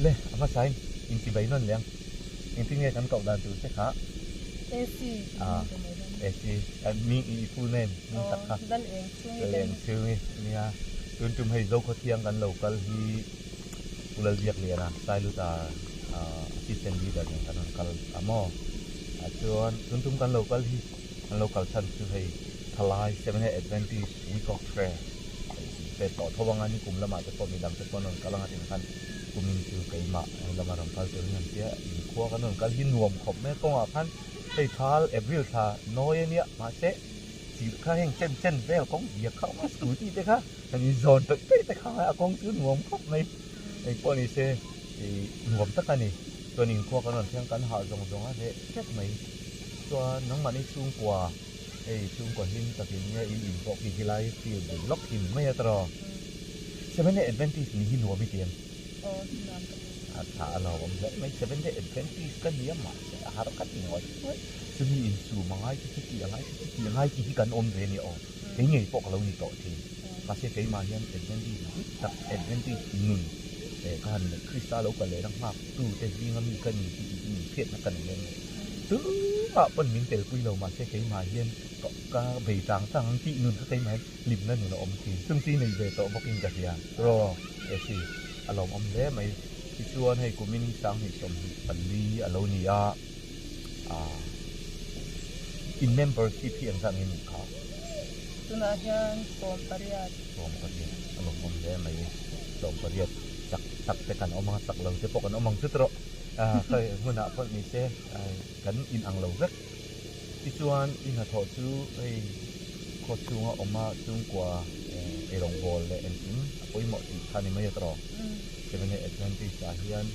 Le, a hmasain inchibai nawn leh ang. Engtin nge kan koh dan tur che kha? AC Ah, AC. Mi i full name hming tak kha. Lal eng chhungi. Lal eng chhungi nia. Tun tum hei Zokhawthiang kan lo kal hi Pu Lalbiakliana, Sailuta Assistant Leader nen kan rawn kal a maw? Chuan tun tum kan lo kal hi kan lo kal chhan chu hei Thalai Seventh Day Adventist Week of Prayer hei tawh tho anga nikum lamah te pawh midang te pawh an rawn kal anga tih khan kumin chu keimah lama rawn kal turin an tia inkhua kan rawn kal hi nuam khawp mai a kawngah khan hei thal April thla nawi a nia mahse chilh kha heng chen chen vel kawng biak kha awm a scooty te kha han inzawn tawih tawih te kha a kawng chu nuam khawp mai engpawh ni se ih nuam tak a ni chuan inkhua kan rawn thleng kan hah zawng zawng a reh vek mai chuan nangmahni chhungkua Hei chhungkaw hlim takin nge in in pawh khi khilai field bul lawk khi ni mai a tawh. Seventh Day Adventist ni hi nuam i ti em? Aw nuam ka ti. A tha a lo awm hle mai Seventh Day Adventist ka nia mahse a har ka ti ngawih ngawih. Chumi insum a ngai chu chuti a ngai chu chuti a ngai tih hi kan awm ve a nia aw. Kei ngei pawh ka lo ni tawh thin. Mahse keimah hian Adventist dik tak Adventist nun eh ka han neih Krista lo kal lehna nghak tute zinga mi ka ni tih inhriatna ka nei em? Tumah pawn min telpui lo mahse keimah hian ka bei tang tang ang tih nun kha keimah hian hlimna nun a awm thin. Chung chu i nei ve tawh bawkin ka hria. Raw Esi, a lawmawm hle mai. Tichuan hei kumin hi 2024 a lo ni a, ah in membership hi engzah nge ni kha? Tunah hian 18. 18, a lawmawm hle mai. 18 chak tak te kan awm ang a, chak lo te pawh kan awm ang chu tawh. Khawi hmunah pawh ni se kan inang lo vek. Tichuan i hnathawh chu hei khaw chhunga awm a chhungkua eirawngbawl leh engkim a pawimawh tih kha ni mai a tawh. Seventh-day Adventist ah hian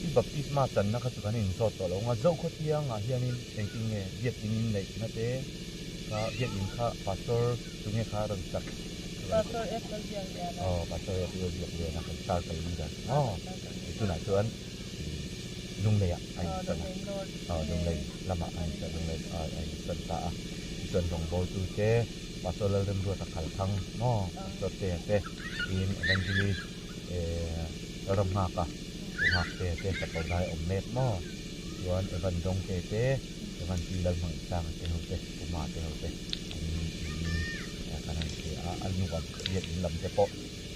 i baptisma channa kha chu kan inzawt tawh lo ang a, Zokhawthiangah hianin engtin nge biakin in neihna te kha biakin kha pastor tunge kha rawn sak? Pastor F. Lalbiakliana. Aw Pastor F. Lalbiakliana kan circle leader. Aw tunah chuan Lungleiah a insawn a, aw Lunglei lamah a insawn Lunglei a insawn ta a. Tichuan rawngbawltute Pastor Lalremruata Khalthang maw Pastor Tea te tin Evangelist Lalramnghaka Pu Nghaktea te Chapo dai a awm mek maw chuan Evan Dawngte te Evan Pi Lalhmangaihsanga te ho te Pu Ma te ho te an niin kan han hria a, a nuam biakinn lam te pawh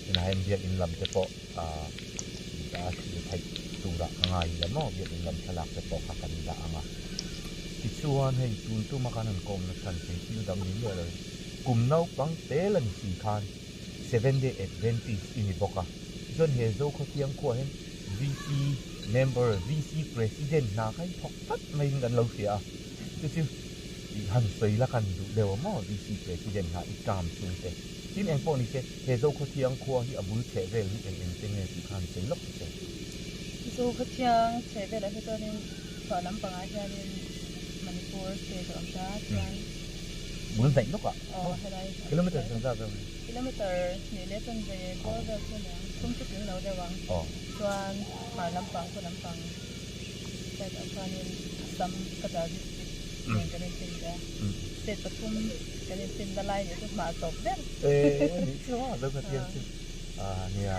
tunah hian biakinn lam te pawh ah a thlir theih turah ka ngai ila maw biakinn lam thlalak te pawh kha kan dah ang a tichuan hei tun tuma khan han kawmna chhan che thil dang ni miah lo in kum naupang tel a ni si khan Seventh Day Adventist i ni bawk a tichuan he Zokhawthiang khuaah hian VC member VC president hna kha hi thawk tlat maiin kan lo hria a chu chu i han sawi la kan duh deuh a maw VC president hna i term chhung te tin eng pawh ni se He Zokhawthiang khua hi a bul chheh vel hi eng eng te nge tih kha han sawi lawk ta che. Zokhawthiang chheh velah hi chuanin chhuah lampangah hianin Manipur state a awm ta chuan. Bul hnaih lawkah. Aw helai. Kilometer chang zat vel nge? Kilometer hnih leh chanve bawr vel chu aniang thum chu tling lo deuh ang. Chuan hmar lampang khaw lampang side ah chuanin Assam Cachar district nen kan inpin ve a. State pathum kan inpinna lai nih chu hmar tawp ber. Eh a nih chu a zo ka thiam chu ah nia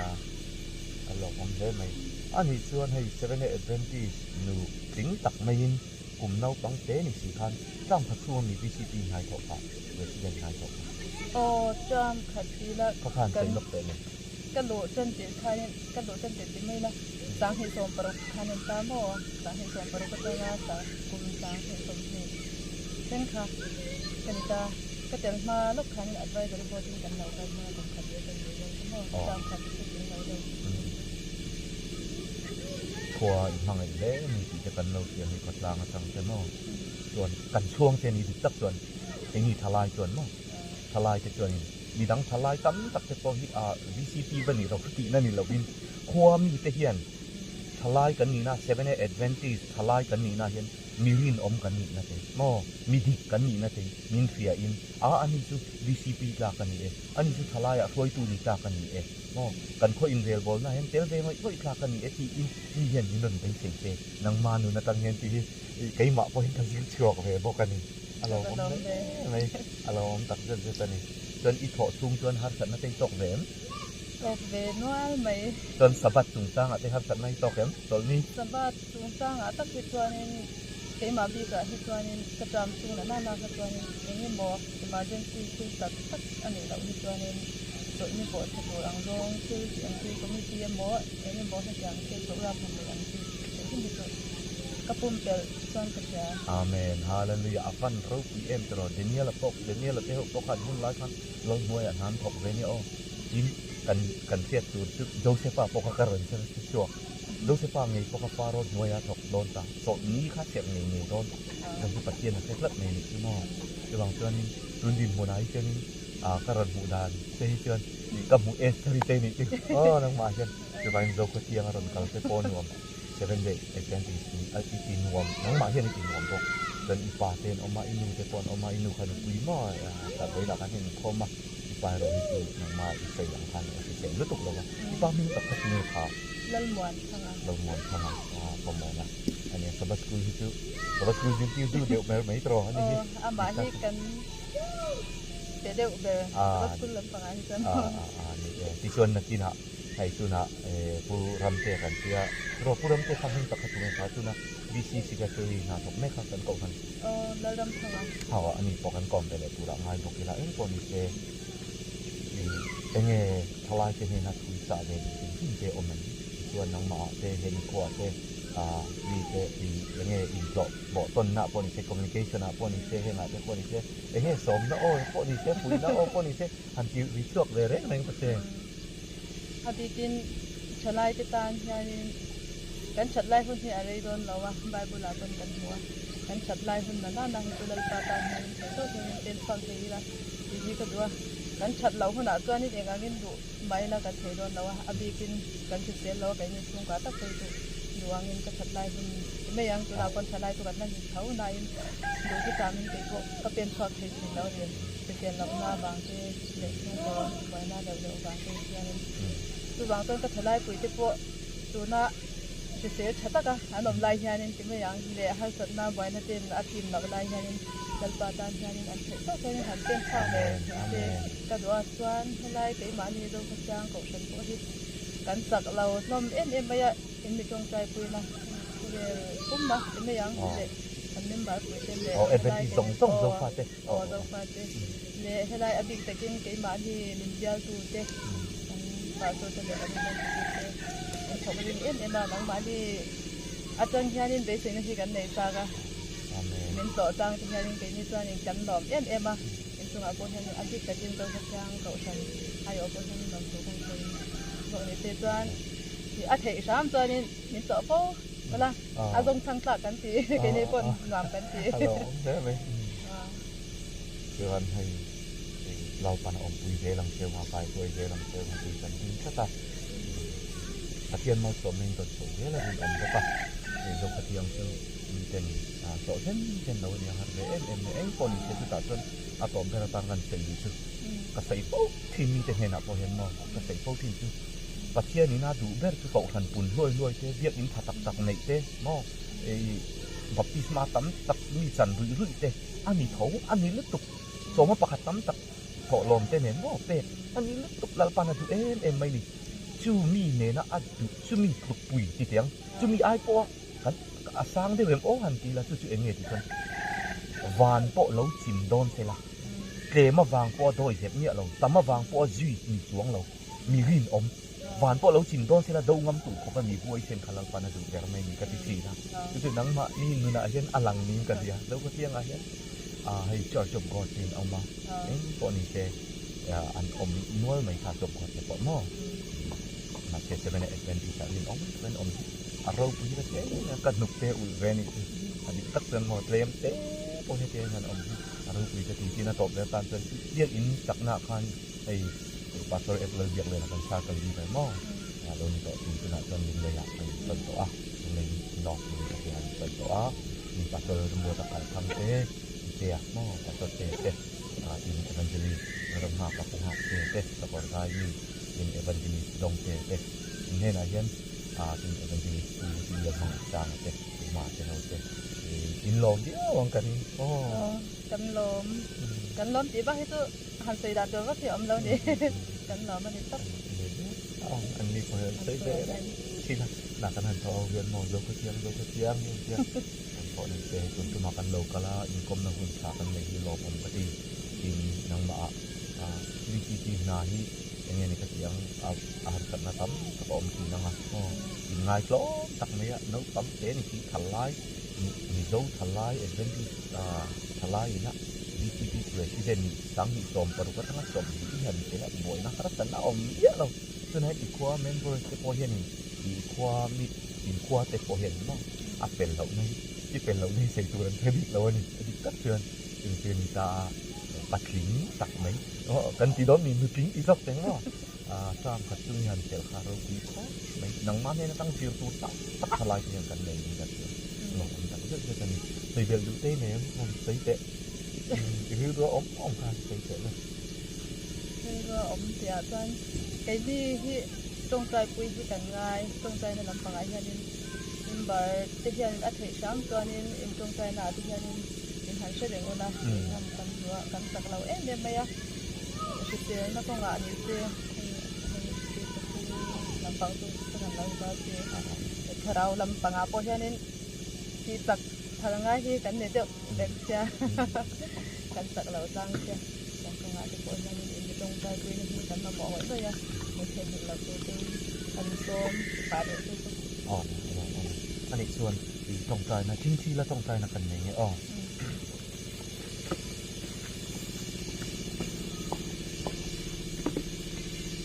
a lawmawm hle mai a nih chuan hei Seventh Day Adventist nu tling tak maiin kum naupang te ni si khan term khat chhung ami VCP hnai thawh kha President hnai thawh kha. Aw term khat ti la Kha khan kan sawi lawk teh le. Ka luh tan tirh khanin ka luh tan tirh ti mai la 2016 khan an ta maw 2016 atanga kum 2020 thleng kha ka ni ta. Ka tel hma lawk khanin advisory board in kan lo kal hmang a kum khat leh kan leh vel chu maw term khat chu tling lo deuh. Khua i hmangaih hle mi tih te kan lo hria hei khawtlang atang te maw chuan kan chhuang che ni dik tak chuan eng i thalai chuan maw thalai te chuanin midang thalai tam tak te pawh hi ah VCP va nih loh tihna ni lovin khua mi te hian thalai kan nihna Seventh Adventist thalai kan nihna hian Mi rinawm kan nihna te maw, mi dik kan nihna te min hria in, a ani chu VCP tlak a ni e, ani chu thalaiah hruaitu ni tlak a ni e maw, kan khaw inrelbawlna hian tel ve ngawih ngawih tlak a ni e tiin mi hian min rawn beisei che, nangmah nun atang hian tih hi keimah pawhin ka zir chhuak ve bawk a ni. A lo awm hle mai, a lo awm tak zet zet a ni. Chuan i thawh chhung chuan harsatna te i tawk ve em? Tawk ve nual mai. Chuan Sabbath chungchangah te harsatna hi tawk em? Chawlhni. Sabbath chungchangah tak hi chuanin keimah bikah hi chuanin ka tram chung na nana kha chuanin eng emaw emergency thil tak tak a nih loh hi chuanin chawlhni pawh tha tur ang zawng thil tih ang chi committee emaw eng emaw hetiang thil program han neih ang chi hrim hrim hi chu ka pumpelh chuan ka hria. Amen Hallelujah a van ropui em tiraw Daniel-a pawh Daniel-a te ho pawh khan hun lai khan lo hnuaiah hna an thawk ve nia aw tin kan kan hriat tur chu Joseph-a pawh kha ka rawn hre chhuak Joseph-a ngei pawh kha Pharaoh hnuaia thawk dawn ta chawlhni kha serh ngei ngei dawn chuan chu Pathian a hre tlat mai anih chu maw chuvang chuanin tun dinhmunah hi chuanin ah ka rawn hmuh dan te hi chuan ih ka hmuh Esther-i te nih chu aw nangmah hian chuvangin Zokhawthiang a rawn kal te pawh nuam Seven Day Adventist nih a i ti nuam nangmah hian i ti nuam bawk chuan i pa te an awm a i nu te pawh an awm a i nu kha nupui maw vawilah khan heng inkhawm a i pa erawh hi chu nangmah i sawi ang khan a hrisel lutuk lo va i pa hming tak kha chu nge kha Lalmuanthanga Lalmuanthanga a pawmawm a ania Sabbath school hi chu Sabbath school zirtir duh deuh ber mai tawh a ni hi Aw amah hi kan pe deuh ber Sabbath school lampangah hi chuan a a ni e tichuan nakinah Hei tunah Pu Ramte kan tia, ro Pu Ramte kha hming tak kha tunge kha tuna BC Secretary hna thawk mek kha kan koh hman. Aw Lalramthanga. Aw ani pawh kan kawm ve leh turah ngai bawk ila eng pawh ni se i enge thalai te hnena thu i chah ve duh hrim hrim te awm em? Tichuan nangmah ah te he nikhua ah te ah mi te i enge intlawh pawh tawnna pawh ni se communication ah pawh ni se hengah te pawh ni se enge sawmna aw pawh ni se puihna aw pawh ni se han ti ri chhuak ve reng reng ta che. A bikin thalaite tan hianin kan that lai hun hi a rei dawn lo a, Bible ah pawn kan hmu a, kan that lai hun na nana hi chu Lalpa tan hianin thei tawk hianin pen chhuak thei ila tih hi ka duh a, kan that loh hunah chuanin eng angin duh mah ila kan thei dawn lo a, a bikin kan hrisel lo a keini chhungkah tak phei chu duh angin ka that lai hun ti mai ang, tunah pawn thalai chu kan la ni tho nain duh chu tamin kei pawh ka pen chhuak thei thin lo a ni, hrisel lohna avang te. leh chhungkaw buaina deuh deuh vang te hianin chuvang chuan ka thalaipui te pawh tuna hrisel tha taka an awm lai hianin ti mai ang leh harsatna buaina ten a tim loh lai hianin Lalpa tan hianin an theih tawk hianin han pen chhuak ve thei se ka duh a chuan helai keimahni Zokhawsiang kohhran pawh hi kan chak lo hlawm em em mai a in mi tawngtai puina khawvel pum a ti mai ang leh kan member pui te leh helai aw Aw Zofate leh helai a bik takin keimahni min bialtute kan pastor te leh kan evangelist te an thawk ring em em a, nangmahni atang hianin beiseina hi kan nei chak a, min tlawh chang te hianin keini chuanin kan lawm em em a, inchungah pawh hianin a bik takin Zokhawthiang Kohhran aiawh pawh hianin lawmthu kan sawi bawk ni se chuan a theih hram chuanin min tlawh fo. Wala a zawng chhang tlak kan ti keini pawh nuam kan ti. A lo awm hle mai. Chuan hei Lalpan a awmpui zel ang cheu nga kaihruai zel ang cheu nga tih kan ring tlat a. Pathian malsawmna in rawn chho zel a rinawm bawk a. Hei Zokhawthiang chu miten hlawh hlen hlen lo a nia har ve em em mai. Eng pawh ni se chutah chuan a tawp ber atan kan sawi duh chu ka sawi fo thin mite hnenah pawh hian maw ka sawi fo thin chu Pathian in a duh ber chu kohhran pun hluai hluai te, biakinn tha tak tak neih te, maw ei baptisma tam tak mi chan ruih ruih te a ni tho a ni lutuk, sawma pakhat tam tak thawhlawm te nen maw pek a ni lutuk Lalpan a duh em em mai ni. Chu mi nena a duh chu mi tlukpui ti teh ang, chu mi ai pawha kan a sang deuh em aw han ti ila chu chu eng nge tih chuan van pawh lo chim dawn se la, tlem avang pawha dawi zep miah lo, tam avang pawha zui ni chuang lo. Mi rinawm, van pawh lo chim dawn sela do ngam tur khawpa mi huaisen kha Lalpan a duh ber mai ni ka ti thin a. Chu chu nangmah ni nunah hian a lang niin ka hria. Zokhawthiangah hian hei Church of God tiin a awm a, eng pawh ni se an awm nual mai Church of God te pawh maw. Mahse Seventh Adventist ah rinawm tak in awm hi a ropui ka ti em em a, ka hnuk te ulh ve anih chu. A dik tak chuan maw tlem te pawh hetiang hian awm hi a ropui ka ti tin a tawp ber tan chuan biakinn saknaah khan Hei Pastor F Lalbiakliana kan circle leader maw a lo ni tawh thin tunah chuan Lunglei ah kan sawn tawh a, Lunglei North in ka hria an sawn tawh a, ni Pastor Lalremruata kalthang te Tea maw Pastor Tea te tin Evangelist Lalramnghaka Pu Nghak Tea te Sakawrdai mi tin Evangelist Dawng Tea te in hnenah hian tin Evangelist Pu Tinlalhmangaihsanga te Pu Hma te ho te in lawm viau ang ka ring aw. Kan lawm kan lawm tih bak hi chu Han sawi dan tur vak hi a awm lo ni. Kan lawm a ni tawp. An ni pawh hian sawi ve reng thin a, hna kan han thawh ho hian maw zo khawchiang zo khawchiang hi an tia. Kan pawh ni se hei tun tumah kan lo kal a, inkawmna hun tha kan nei hi lawmawm ka ti. Tin, nangmah ah VTP hna hi eng nge ni ka tih ang a harsatna tam tak a awm thin ang a, aw inngai tlawm tak mai a, naupang te ni si thalai Mizo thalai Adventist thalai ina VTP President nih 2016 atanga 20 hi han tel a, buaina harsatna a awm miah lo. Tunah hian i khua members te pawh hianin i khua mi inkhua te pawh hian maw a fel lohna hi i fel lohna hi sawi tur an hre bik lo a ni. A dik tak chuan engtir ni ta a patling tak mai aw kan ti dawn mi nutling ti zawk teng maw term khat chung hian fel kha ropui khawp mai nangmah hnen atang zir tur tam tak thalai te hian kan nei ni ka hria lawmawm tak zet zet a ni. Sawi belh duh te nei em han sawi teh i rilru a awm awm kha han sawi teh le. Rilru a awm tih ah chuan keini hi tawngtai pui hi kan ngai tawngtaina lampangah hianin member te hianin a theih hram chuanin in tawngtaina ah te hianin in han hre reng ula ngam kan duh a kan chak lo em em mai a hriselna kawngah ni se lampang chu ka han lo ta se thlarau lampangah pawh hianin tih chak thar ngai hi kan nei deuh vek sia kan chak lo tlang sia kan kawngah te pawh hianin in mi tawngtai puina hi kan mamawh ngawih ngawih a min theihnghilh loh tur te kan sawm pah leh chu chu. Aw aw aw anih chuan i tawngtaina thingthi la tawngtaina kan nei nge aw.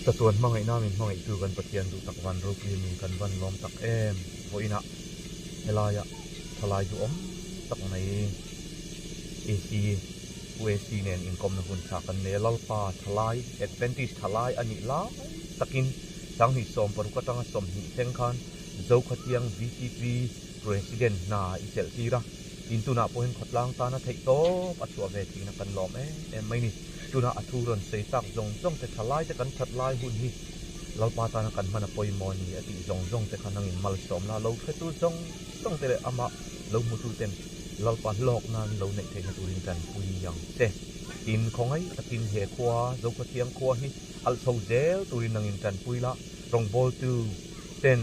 Chatuan hmangaihna min hmangaihtu kan Pathian duh tak van ropui min kan van lawm tak em vawiinah helaia thalai duhawm tak mai AC UAC nen inkawmna hun tha kan nei a, Lalpa thalai Adventist thalai a nih lai takin 2016 atanga 20 thleng khan Zokhatiang VTP President hna i chelh tir a, tin tunah pawhin khawtlang tana theih tawp a chhuah ve thihna kan lawm em em mai ni. Tunah a thu rawn sawi tak zawng zawng te thalai te kan that lai hun hi Lalpa tana kan hman a pawimawh a ni a tih zawng zawng te kha nangin malsawmna lo hretu zawng zawng te leh amah lo hmutu ten Lalpa hlawk nan lo neih theihna turin kan pui ang che. Tin, khawngaih takin he khua, Zokhawthiang khua hi alh chho zel turin nangin kan pui la, rawngbawltu ten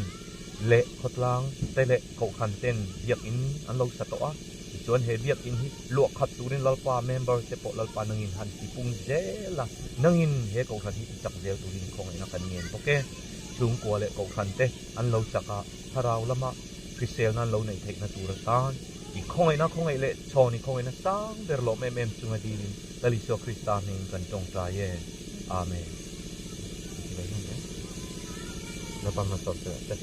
leh khawtlang te leh kohhran ten biakinn an lo sa tawh a, tichuan he biakinn hi luah khat turin Lalpa member te pawh Lalpa nangin han ti pung zel a, nangin he kohhran hi ti chak zel turin khawngaihna kan ngen bawk e. Chhungkua leh kohhran te an lo chak a, thlarau lama hriselna an lo neih theihna tur atan i khawngaihna khawngaih leh chhawn i khawngaihna sang ber lawm em em chunga dilin Lal Isua Krista hming kan tawngtai e. Amen. Lalpa hmasawm che.